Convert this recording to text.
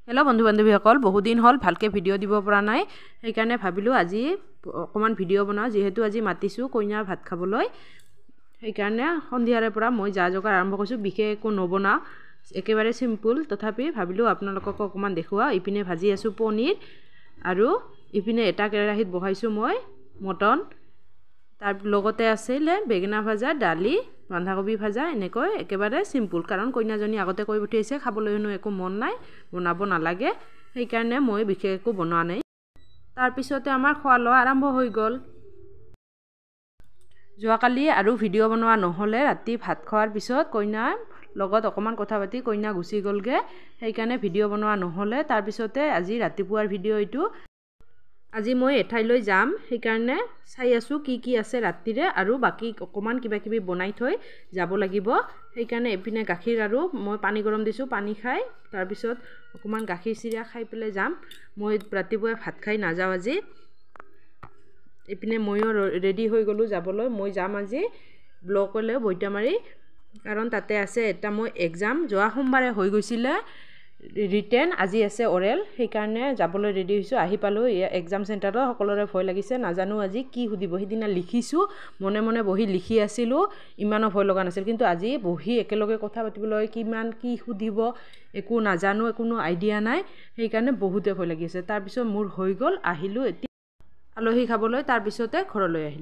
Hello' বন্ধু বান্ধৱীসকল, বহুদিন হ'ল ভালকৈ ভিডিঅ' দিব পৰা নাই, সেইকাৰণে ভাবিলোঁ আজি অকণমান ভিডিঅ' বনাওঁ। যিহেতু আজি মাতিছোঁ কইনাৰ ভাত খাবলৈ, সেইকাৰণে সন্ধিয়াৰে পৰা মই যা যোগাৰ আৰম্ভ কৰিছোঁ। বিশেষ একো নবনাওঁ, একেবাৰে চিম্পুল, তথাপি ভাবিলোঁ আপোনালোককো অকণমান দেখুৱাওঁ। ইপিনে ভাজি আছোঁ পনীৰ আৰু ইপিনে এটা কেৰাহীত বহাইছোঁ মই মটন। তাৰ লগতে আছিলে বেঙেনা ভাজা, দালি, বন্ধাকবি ভাজা, এনেকৈ একেবাৰে চিম্পুল। কাৰণ কইনাজনী আগতে কৈ পঠিয়াইছে খাবলৈ হেনো একো মন নাই, বনাব নালাগে, সেইকাৰণে মই বিশেষ একো বনোৱা নাই। তাৰপিছতে আমাৰ খোৱা লোৱা আৰম্ভ হৈ গ'ল। যোৱাকালি আৰু ভিডিঅ' বনোৱা নহ'লে, ৰাতি ভাত খোৱাৰ পিছত কইনাৰ লগত অকণমান কথা পাতি কইনা গুচি গ'লগৈ, সেইকাৰণে ভিডিঅ' বনোৱা নহ'লে। তাৰপিছতে আজি ৰাতিপুৱাৰ ভিডিঅ' এইটো। আজি মই এঠাইলৈ যাম, সেইকাৰণে চাই আছোঁ কি কি আছে ৰাতিৰে আৰু বাকী অকণমান কিবা কিবি বনাই থৈ যাব লাগিব। সেইকাৰণে এইপিনে গাখীৰ আৰু মই পানী গৰম দিছোঁ, পানী খাই তাৰপিছত অকণমান গাখীৰ চিৰা খাই পেলাই যাম। মই ৰাতিপুৱাই ভাত খাই নাযাওঁ আজি। এইপিনে ময়ো ৰেডি হৈ গ'লোঁ যাবলৈ। মই যাম আজি ব্লকলৈ বৈতামাৰী, কাৰণ তাতে আছে এটা মই এক্সাম। যোৱা সোমবাৰে হৈ গৈছিলে ৰিটেন, আজি আছে অৰেল, সেইকাৰণে যাবলৈ ৰেডি হৈছোঁ। আহি পালোঁ এক্সাম চেণ্টাৰত, সকলোৰে ভয় লাগিছে, নাজানো আজি কি সুধিব। সিদিনা লিখিছোঁ, মনে মনে বহি লিখি আছিলোঁ, ইমানো ভয় লগা নাছিল। কিন্তু আজি বহি একেলগে কথা পাতিবলৈ কিমান কি সুধিব একো নাজানো, কোনো আইডিয়া নাই, সেইকাৰণে বহুতে ভয় লাগি আছে। তাৰপিছত মোৰ হৈ গ'ল, আহিলোঁ এতিয়া আলহী খাবলৈ, তাৰপিছতে ঘৰলৈ আহিলোঁ।